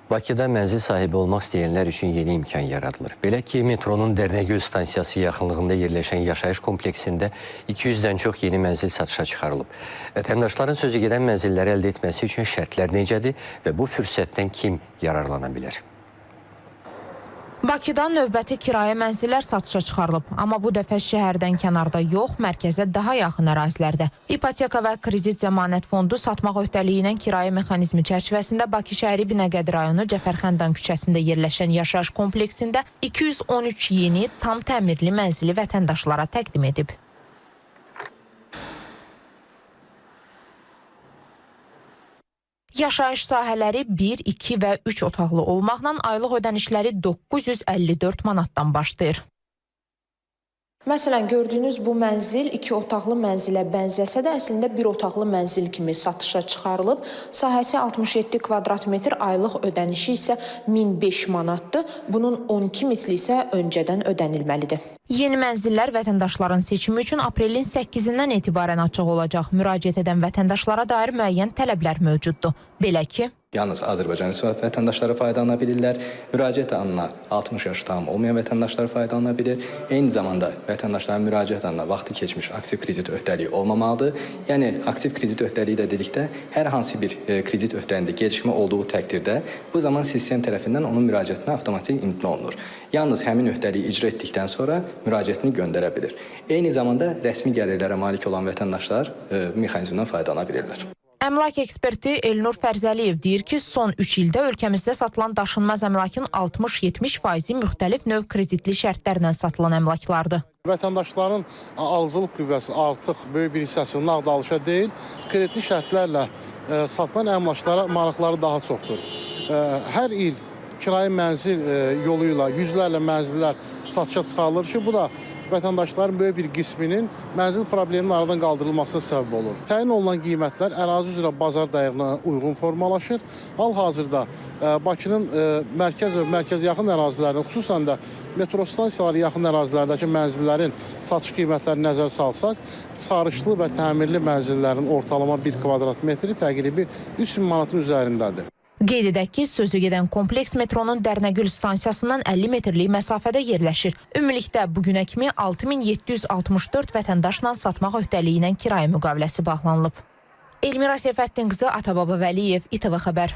Bakıda mənzil sahibi olmaq istəyənlər üçün yeni imkan yaradılır. Belə ki, metronun Dərnəgöl stansiyası yaxınlığında yerləşən yaşayış kompleksində 200-dən çox yeni mənzil satışa çıxarılıb. Vətəndaşların sözü gedən mənzilləri əldə etməsi üçün şərtlər necədir və bu fürsətdən kim yararlana bilər? Bakıda növbəti kirayə mənzillər satışa çıxarılıb. Amma bu dəfə şəhərdən kənarda yox, mərkəzə daha yaxın ərazilərdə. İpoteka və Kredit Zəmanət Fondu satmaq öhdəliyi ilə kirayə mexanizmi çərçivəsində Bakı şəhəri Binəqədi rayonu Cəfərxəndan küçəsində yerləşən yaşayış kompleksində 213 yeni tam təmirli mənzili vətəndaşlara təqdim edib. Yaşayış sahələri 1, 2 və 3 otaqlı olmaqla aylıq ödənişləri 954 manatdan başlayır. Məsələn, gördüyünüz bu mənzil 2 otaqlı mənzilə bənzəsə də əslində 1 otaqlı mənzil kimi satışa çıxarılıb. Sahəsi 67 kvadrat metr, aylıq ödənişi isə 1005 manatdır. Bunun 12 misli isə öncədən ödənilməlidir. Yeni mənzillər vətəndaşların seçimi üçün aprelin 8-dən etibarən açıq olacaq. Müraciət edən vətəndaşlara dair müəyyən tələblər mövcuddur. Belə ki, yalnız Azərbaycan Respublikası vətəndaşları faydalana bilirlər. Müraciət anına 60 yaşı tam olmayan vətəndaşlar faydalana bilir. Eyni zamanda vətəndaşların müraciət anına vaxtı keçmiş aktiv kredit öhdəliyi olmamalıdır. Yəni aktiv kredit öhdəliyi də dedikdə hər hansı bir kredit öhdəliyində gecikmə olduğu təqdirdə bu zaman sistem tərəfindən onun müraciətinə avtomatik imtina olunur. Yalnız həmin öhdəliyi icra etdikdən sonra müraciətini göndərə bilir. Eyni zamanda rəsmi gəlirlərə malik olan vətəndaşlar mexanizmdən faydalana bilirlər. Əmlak eksperti Elnur Fərzəliyev deyir ki, son 3 ildə ölkəmizdə satılan daşınmaz əmlakın 60-70%-i müxtəlif növ kreditli şərtlərlə satılan əmlaklardır. Vətəndaşların alıcılıq qüvvəsi artıq böyük bir hissəsi nağd alışa deyil, kreditli şərtlərlə satılan əmlaklara maraqları daha çoxdur. Hər il kirayə mənzil yolu ilə yüzlərlə mənzillər satışa çıxarılır ki, bu da vətəndaşların böyük bir qisminin mənzil probleminin aradan qaldırılmasına səbəb olur. Təyin olunan qiymətlər ərazi üzrə bazar dəyərinə uyğun formalaşır. Hal-hazırda Bakının mərkəz və mərkəz yaxın ərazilərində, xüsusən də metro stansiyaları yaxın ərazilərdəki mənzillərin satış qiymətlərini nəzərə salsaq, çıxarışlı və təmirli mənzillərin ortalama 1 kvadrat metri təqribi 3000 manatın üzərindədir. Qeyd edək ki, sözü gedən kompleks metronun Dərnəgül stansiyasından 50 metrlik məsafədə yerləşir. Ümumilikdə bugünə kimi 6764 vətəndaşla satmaq öhdəliyi ilə kirayə müqaviləsi bağlanılıb. Elmira Seyfəddin qızı, Atababa Vəliyev, İTV Xəbər.